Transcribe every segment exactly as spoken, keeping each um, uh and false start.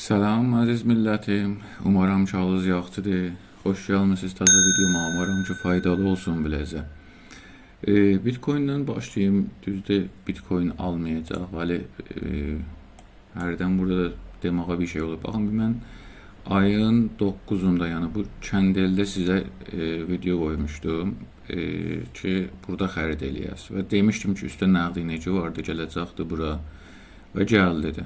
سلام، عزیز میللتیم. اومارام کی حالینیز یاخشیدیر. خوش گلمیسینیز تازا ویدیوما. اومارام کی فایدالی اولسون بیله‌زه. ائ، بیت‌کوین‌دن باشلاییم. دوزدور، بیت‌کوین آلمایاجاق، ولی، ائ، هردن بورادا دا دئماغا بیر شئی اولور. باخین، بیر من آیین دوققوزوندا، یعنی بو کندلده سیزه، ائ، ویدیو قویموشدوم، ائ، کی بورادا خرید ائله‌یه‌سیز. و دئمیشدیم کی اوسته نقدینگی واردی، گله‌جکدی بورا. و گلدی ده.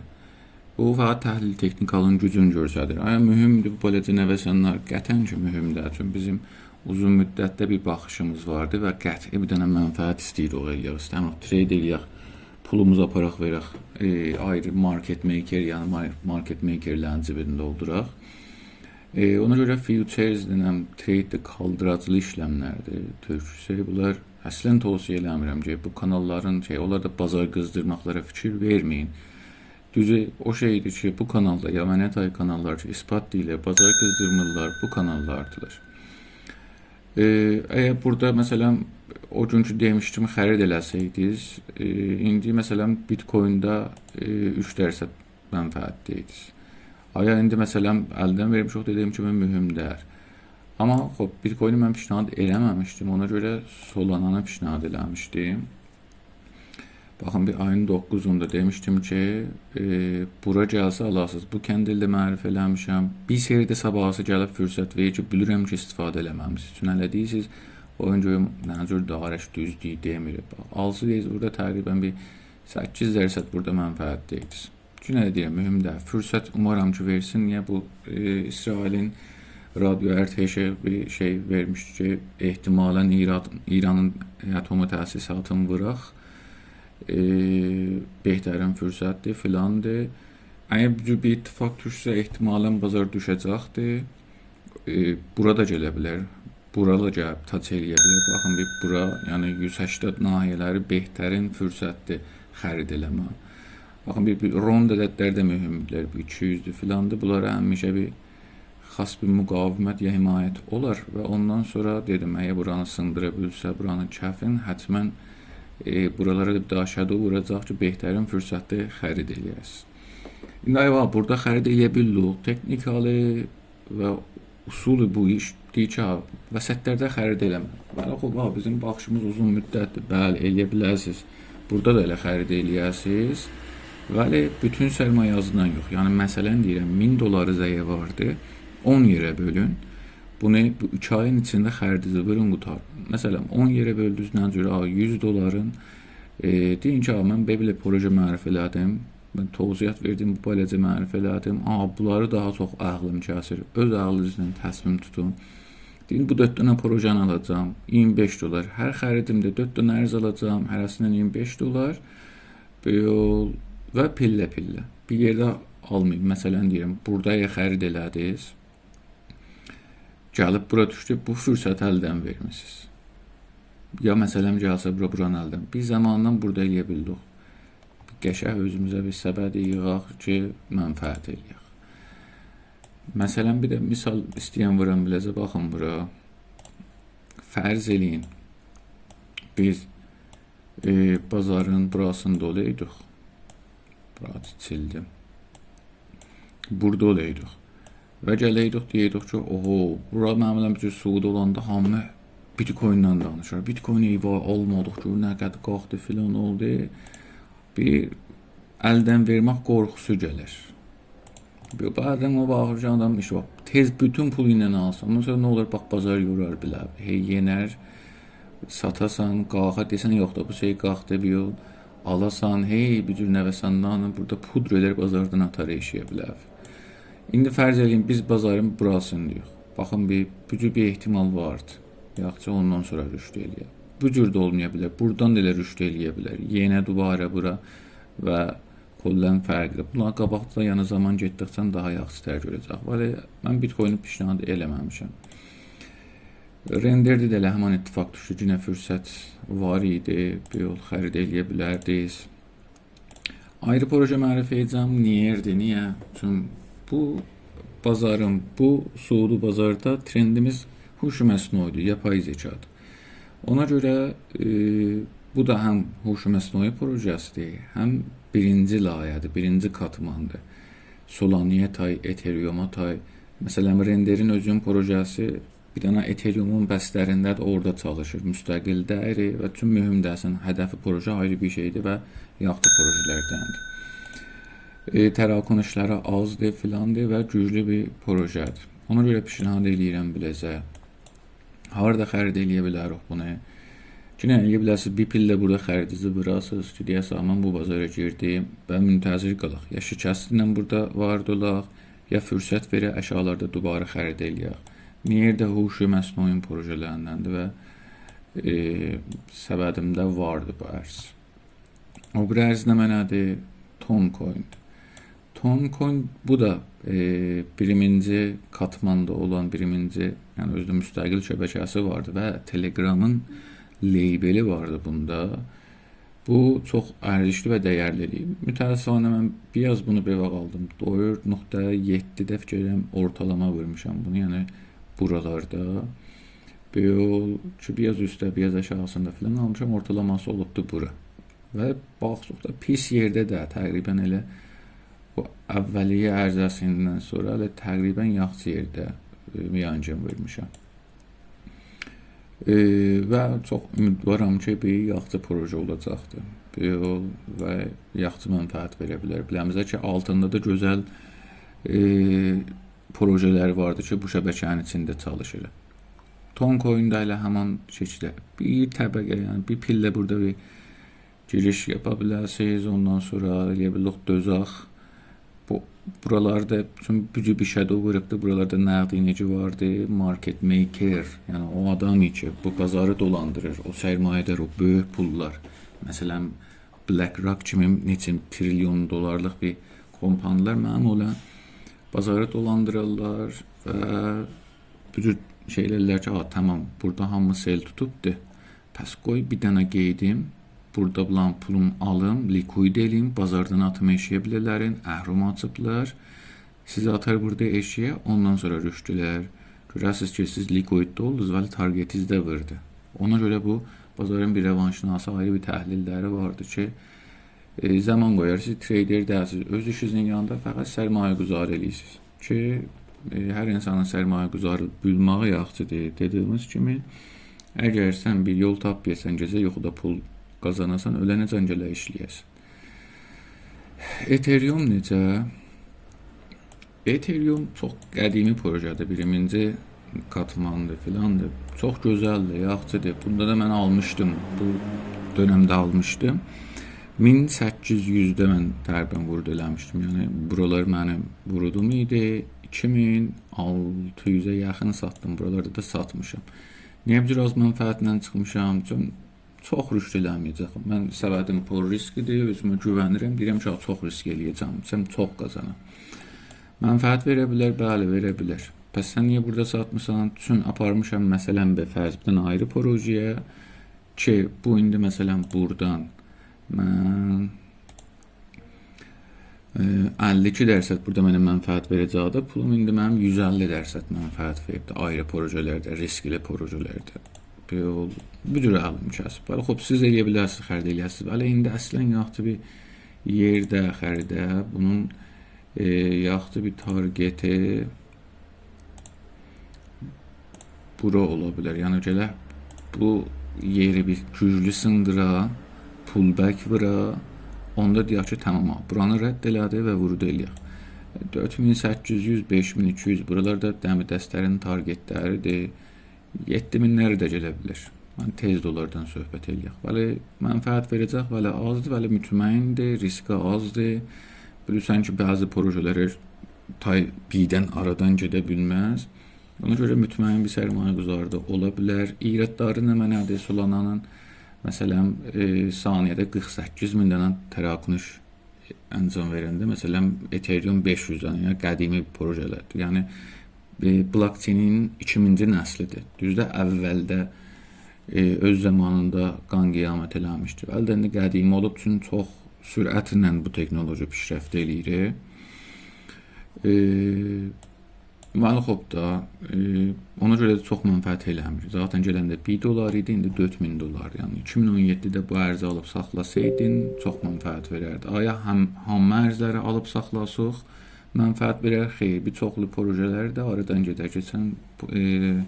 بو فقط تحلیل تکنیکالین گوجونو گؤستریر. آیا مهمدور بو بالاجا نوسانلار؟ قطعاً کی مهم دئییل. چونکی بیزیم اوزون مدتده بیر باخیشیمیز واردی و قطعی بیر دنه منفعت ایسته‌ییریک ائله‌یک. ایسته‌میریک ترید ائله‌یک، پولوموزو آپاراق وئرک، ائ، آیری مارکت میکر، یعنی مار-، مارکت میکرلرین جیبینی دولدوراق. ائ، اونا گؤره فیوچرز دئنم، ترید ده کالدیراجلی ایشلملردیر. تورکجه‌سی بونلار اصلاً توصیه ائله‌میرم کی بو کاناللارین شئی، اونلار دا بازار قیزدیرماقلارا فیکیر وئرمه‌یین. دوزو او شئیدیر کی بو کانالدا، یا منه تای کاناللار کی اثبات دئییلر، بازار قیزدیرمیرلار، بو کاناللاردیلار. ائ، اگر بورادا، مثلاً، او گون کی دئمیشدیم، خرید ائله‌سئیدینیز، ائ، ایندی، مثلاً، بیت‌کوین‌دا، ائ، اوچ درصد منفعتده‌یدینیز. آیا ایندی، مثلاً، الدن وئرمیشیک، دئدیگیم کیمی مهم دئییل. آمما، خوب، بیت‌کوینی من پیشنهاد ائله‌مه‌میشدیم، اونا گؤره سولانانی پیشنهاد ائله‌میشدیم. باخین، بیر آیین دوققوزوندا دئمیشدیم کی، ائ، بورا گلسه آلاسینیز. بو کندلی ده معرفی ائله‌میشم. بیر سری ده صاباحیسی گلیب فرصت وئریر کی بیلیرم کی استفاده ائله‌مه‌میسینیز. چون هله دئییرسینیز، او گون گؤروم نه جور دارش دوز دئییر، دئمیر. باخ، آلسایدینیز بورادا تقریباً بیر سککیز درصد بورادا منفعتده‌یدینیز. یئنه ده دئییرم، مهم دئییل. فرصت اومارام کی وئرسین. نییه بو، ائ، اسرائیلین رادیو ارتشی بیر شئی وئرمیشدی کی احتمالاً ایران، ایرانین اتمی تأسیساتینی ووراق، ائ، بهترین فرصتدیر، فلاندیر. اگر بو جور بیر اتفاق دوشسه، احتمالاً بازار دوشه‌جکدیر. ائ، بورا دا گله بیلر. بورا دا گلیب تاچ ائله‌یه بیلر. باخین، بیر بورا، یعنی یوز سکسن ناحیه‌لری بهترین فرصتدیر خرید ائله‌مک. باخین، بیر، بیر روند عددلری ده مهمدور. بیر ایکی یوزدور، فلاندیر. بونلارا همیشه بیر خاص بیر مقاومت یا حمایت اولار و اوندان سونرا دئدیم، اگر بورانی سیندیرا بیلسه، بورانین کفین، حتماً، ائ، بورالارا دا بیر داها شادو ووراجاق کی بهترین فرصتدیر خرید ائله‌یه‌سیز. ایندی آی وار، بورادا خرید ائله‌یه بیلدیک. تکنیکالی و اصول بو ایش دئییر کی، ها، وسطلرده خرید ائله‌مه. بلی، خوب، ها، بیزیم باخیشیمیز اوزون مدتدیر. بلی، ائله‌یه بیلرسینیز. بورادا دا ائله خرید ائله‌یه‌سینیز. ولی بوتون سرمایه‌زیندن یوخ. یعنی، مثلاً دئییرم، مین دلارینیز اگر واردی، اون یئره بؤلون. بونو بو ایکی آیین ایچینده خریدینیزی وورون قوتارین. مثلاً، اون یئره بؤلدونوز، نه جور، ها، یوز دلارین، ائ، دئیین کی، ها، من بئله پروژه معرفی ائله‌دیم. من توضیحات وئردیم، بو بالاجا معرفی ائله‌دیم. آ، بونلاری داها چوخ عقلیم کسیر. اؤز عقلینیزله تصمیم توتون. دئیین، بو دؤرد دنه پروژه‌نی آلاجاغام، ایگیرمی بئش دلار. هر خریدیمده دؤرد دنه ارز آلاجاغام، هره‌سیندن ایگیرمی بئش دلار. بو یول و پیلله پیلله. بیر یئرده آلمایین. مثلاً دئییرم، بورادا اگر خرید ائله‌دینیز، گلیب بورا دوشدو، بو فرصتی الدن وئرمیسینیز. یا مثلاً گلسه بورا، بورانی الدن. بیر زاماندان بورادا ائله‌یه بیلدیک. قشنگ اؤزوموزه بیر سبد ییغاق کی منفعت ائله‌یک. مثلاً بیر ده مثال ایسته‌ییرم وورام بیله‌زه، باخین بورا. فرض ائله‌یین، بیز، ائ، بازارین بوراسیندا اولایدیق. بورا کیچیلدی. بورادا اولایدیق. و گله‌یدیک، دئیه‌یدیک کی، اوهو، بورا منیم بیله‌م بیر جور صعود اولاندا هامی بیت‌کوین‌دن دانیشیر. بیت‌کوین، ای وای، آلمادیق، گؤر نه قدر قالخدی، فلان اولدو. بیر الدن وئرمک قورخوسو گلیر. بیر بعضاً او باخیر کی آدام ایش وار، تئز بوتون پولو ایله آلسین. اوندان سونرا نه اولور؟ باخ، بازار یورار بیله‌وی. هئی، یئنر، ساتاسان، قالخا، دئسن، یوخ دا، بو شئی قالخدی، بیر یول آلاسان، هئی، بیر جور نوساندان بورادا پودر ائلر، بازاردان آتار ائشیگه بیله‌وی. ایندی فرض ائله‌یین، بیز بازارین بوراسینداییق. باخین، بیر، بو جور بیر احتمال واردی. یاخشی، اوندان سونرا رشد ائله‌یه. بو جور ده اولمایا بیلر. بورادان دا ائله رشد ائله‌یه بیلر. یئنه دوباره بورا و کلاً فرقلی. بونلار قاباقدا، یعنی زامان گئتدیکجه داها یاخشی تر گؤره‌جک. ولی من بیت‌کوینی پیشنهاد ائله‌مه‌میشم. رندرده ده ائله همان اتفاق دوشدو. یئنه فرصت وار ایدی، بیر یول خرید ائله‌یه بیلردینیز. آیری پروژه معرفی ائده‌جم. نیردی، نییه؟ چون بو بازارین، بو صعودی بازاردا ترندیمیز هوش مصنوعی‌دیر، یاپای ذکادیر. اونا گؤره، ائ، بو دا هم هوش مصنوعی پروژه‌سی‌دیر، هم بیرینجی لایه‌دیر، بیرینجی کاتماندیر. سولانایا تای، اتریوما تای. مثلا، رندرین اؤزونون پروژه‌سی بیر دنه اتریومون بسترینده‌دیر، اورادا چالیشیر. مستقل دئییل و چون مهم ده اصلا هدفی پروژه آیری بیر شئیدیر و یاخشی پروژه‌لردندیر. ائ، تراکنش‌لری آزدیر، فلاندیر و گوجلو بیر پروژه‌دیر. اونا گؤره پیشنهاد ائله‌ییرم بیله‌زه. هاردا خرید ائله‌یه بیلریک بونو؟ یئنه ائله‌یه بیلرسینیز، بیر پیلله بورادا خریدینیزی ووراسینیز کی، دئیه‌سیز: «من بو بازارا گیردیم و منتظر قالاق. یا شکستینن بورادا وارد اولاق، یا فرصت وئره، آشاغیلاردا دوباره خرید ائله‌یک.» نییه ده هوش مصنوعی‌نین پروژه‌لریندندیر و، ائ، سبدیمده واردی بو ارز. او بیری ارز نمنه‌دیر؟ تون کوین. تون کوین بو دا، ائ، بیرینجی کاتماندا اولان، بیرینجی، یعنی اؤزو ده مستقل شبکه‌سی واردی و تلگرامین لیبلی واردی بوندا. بو چوخ ارزشلی و دَیرلی‌دیر. متأسفانه من بیر آز بونو بئواق آلدیم. دؤرد نقطه یئددیده فیکر ائدیرم اورتالاما وورموشام بونو، یعنی بورالاردا. بئیول کی، بیر آز اوسته، بیر آز آشاغیسیندا فلان آلمیشام، اورتالاماسی اولوبدو بورا. و باخساق دا پیس یئرده ده، تقریبا ائله بو اولیه عرضه‌سیندن سونرا ائله تقریبا یاخشی یئرده، ائ، میانگین وورموشام. ائ، و چوخ امیدوارام کی، بیر یاخشی پروژه اولاجاقدیر. بیر یول و یاخشی منفعت وئره بیلر. بیله‌میزه کی، آلتیندا دا گؤزل، ائ، پروژه‌لر واردی کی، بو شبکه‌نین ایچینده چالیشیر. تون کوین ده ائله همان شکیلده بیر طبقه، یعنی بیر پیلله بورادا بیر گیریش یاپا بیلرسینیز. اوندان سونرا ائلیه بیلیریک دؤزاخ. بو، بورالاردا، چونکی بو جور بیر شادو ووروبدور. بورالاردا نقدینگی واردی، مارکت میکر، یعنی او آدام کی، بو بازاری دولاندیریر، او سرمایه‌دار، او بؤیوک پوللار. مثلا، بلک راک کیمی نئچه تریلیون دلارلیق بیر کمپانی‌لار منیم اولان بازاری دولاندیریرلار و بو جور شئی ائله‌ییرلر کی، «آ، تامام، بورادا هامی سئل توتوبدور. پس قوی بیر دنه قئییدیم، بورادا بولارین پولون آلیم، لیکوید ائله‌ییم، بازاردان آتیم ائشیگه بیله‌لرین، اهرم آچیبلار. سیزی آتار بورادا ائشیگه، اوندان سونرا رشد ائلر.» گؤره‌سیز کی، سیز لیکویدده اولدونوز، ولی تارگتینیزی ده ووردو. اونا گؤره بو بازارین بیر روانشناسی، آیری بیر تحلیل‌لری واردی کی، ائ، زامان قویار، سیز تریدر دئییلسینیز. اؤز ایشینیزین یانیندا فقط سرمایه‌گذاری ائله‌ییرسینیز کی، ائ، هر اینسانین سرمایه‌گذاری بیلمه‌یی یاخشیدیر. دئدیگیمیز کیمی، اگر سن بیر یول تاپمایاسان، گئجه یوخودا پول قازاناسان، اؤلنه‌جن گرک ایشله‌یه‌سن. اتریوم نئجه؟ اتریوم چوخ قدیمی پروژه‌دیر، بیرینجی کاتماندیر، فلاندیر. چوخ گؤزلدیر، یاخشیدیر. بوندا دا من آلمیشدیم، بو دؤنمده آلمیشدیم. مین سککیز یوزده من تقریبا ورود ائله‌میشدیم. یعنی بورالار منیم ورودوم ایدی. ایکی مین آلتی یوزه یاخین ساتدیم. بورالاردا دا ساتمیشام. نییه بو جور آز منفعتله چیخمیشام؟ چون چوخ رشد ائله‌مه‌یه‌جک. من سبدیم پر ریسکدیر، اؤزومه گووه‌نیرم، دئییرم کی، چوخ ریسک ائله‌یه‌جم، ایسته‌ییرم چوخ قازانام. منفعت وئره بیلر، بلی، وئره بیلر. پس سن نییه بورادا ساتمیسان؟ چون آپارمیشام، مثلا، به فرض، بیر دنه آیری پروژه‌یه کی، بو ایندی، مثلا، بورادان من ائ، اللی ایکی درصد بورادا منه منفعت وئره‌جکدی. پولوم ایندی منیم یوز اللی درصد منفعت وئریبدی آیری پروژه‌لرده، ریسکلی پروژه‌لرده. بو، بو جور الیم کسیب. ولی خوب، سیز ائله‌یه بیلرسینیز، خرید ائله‌یه‌سینیز. ولی ایندی اصلا یاخشی بیر یئرده خریده، بونون، ائ، یاخشی بیر تارگتی بورا اولا بیلر. یعنی گرک بو یئری بیر گوجلو سیندیرا، پول‌بک وورا، اوندا دئیک کی، تامام، ها، بورانی رد ائله‌دی و ورود ائله‌یک. دؤرد مین سککیز یوز، بئش مین ایکی یوز، بورالار دا دم دسته‌لرین تارگت‌لریدیر. یئددی مین‌لری ده گله بیلر. من تئز ده اونلاردان صحبت ائله‌یک. ولی منفعت وئره‌جک، ولی آزدیر، ولی مطمئن‌دیر، ریسکی آزدیر. بیلیرسن کی، بعضی پروژه‌لر تای بیردن آرادان گئده بیلمز. اونا گؤره مطمئن بیر سرمایه‌گذاری دا اولا بیلر. ایرادلاری نمنه‌دیر سولانانین؟ مثلا، ائ، ثانیه‌ده قیرخ سککیز مین دنه تراکنش انجام وئرنده، مثلا، اتریوم بئش یوز دنه، یعنی قدیمی پروژه‌لردیر. یعنی، ائ، بلاکچینین ایکینجی نسلیدیر. دوزدور، اولده، ائ، اؤز زامانیندا قان قیامت ائله‌میشدی. البته، ایندی قدیمی اولوب، چون چوخ سرعتله بو تکنولوژی پیشرفت ائله‌ییر. ائ، ولی خوب دا، ائ، اونا گؤره ده چوخ منفعت ائله‌میر. ذاتا گلنده بیر دلار ایدی، ایندی دؤرد مین دلار. یعنی ایکی مین اون یئددیده بو ارزی آلیب ساخلاسایدین، چوخ منفعت وئرردی. آیا هم، هامی ارزلری آلیب ساخلاساق، منفعت وئرر، خئیر، بیر چوخلو پروژه‌لر ده آرادان گئدر. کئچن، ائ،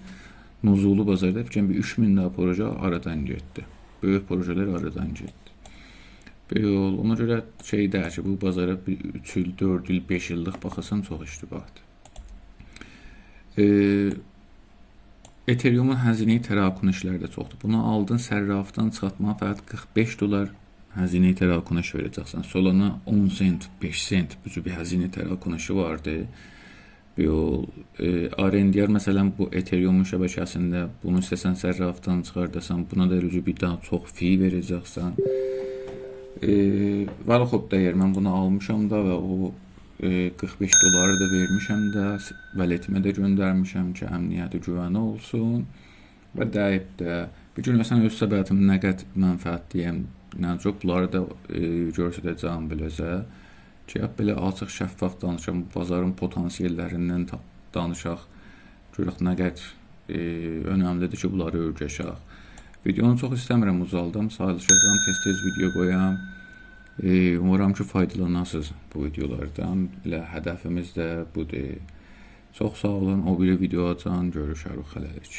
نزولی بازاردا فیکریم بیر اوچ مین دانا پروژه آرادان گئتدی. بؤیوک پروژه‌لر آرادان گئتدی. بو یول، اونا گؤره شئی دئییل کی، بو بازارا بیر اوچ ایل، دؤرد ایل، بئش ایللیک باخاسان، چوخ اشتباهدیر. ائ، اتریومون هزینه‌ی تراکنش‌لری ده چوخدور. بونو آلدین، صرافیدان چیخارتماغا فقط قیرخ بئش دلار هزینه‌ی تراکنش وئره‌جکسن. سولانا اون سنت، بئش سنت بو جور بیر هزینه‌ی تراکنشی واردی. بو، ائ، RNDR، مثلا، بو اتریومون شبکه‌سینده، بونو ایسته‌سن صرافیدان چیخارداسان، بونا دا اؤزو بیر دانا چوخ فی وئره‌جکسن. ائ، ولی خوب، دَیَر، من بونو آلمیشام دا و او، ائ، قیرخ بئش دلاری دا وئرمیشم ده، س-، والتیمه ده گؤندرمیشم کی، امنیتی، گوونی اولسون. و دَییب ده. بیر گون، مثلا، اؤز سبدیمی نه قدر منفعتلی‌یم، نه چوخ، بونلاری دا، ائ، گؤستره‌جم بیله‌زه. کی، بئله آچیق، شفاف دانیشام، بازارین پتانسیل‌لریندن تا-، دانیشاق. گؤرک نه قدر، ائ، اؤنملی‌دیر کی، بونلاری اؤیره‌شک. ویدئونو چوخ ایسته‌میرم اوزالدام، چالیشاجاغام تئز-تئز ویدئو قویام. ائ، اومارام کی، فایدالاناسینیز بو ویدئولاردان. ائله هدفیمیز ده بودور. چوخ ساغ اولون، او بیری ویدئویاجان گؤروشریک، هله‌لیک.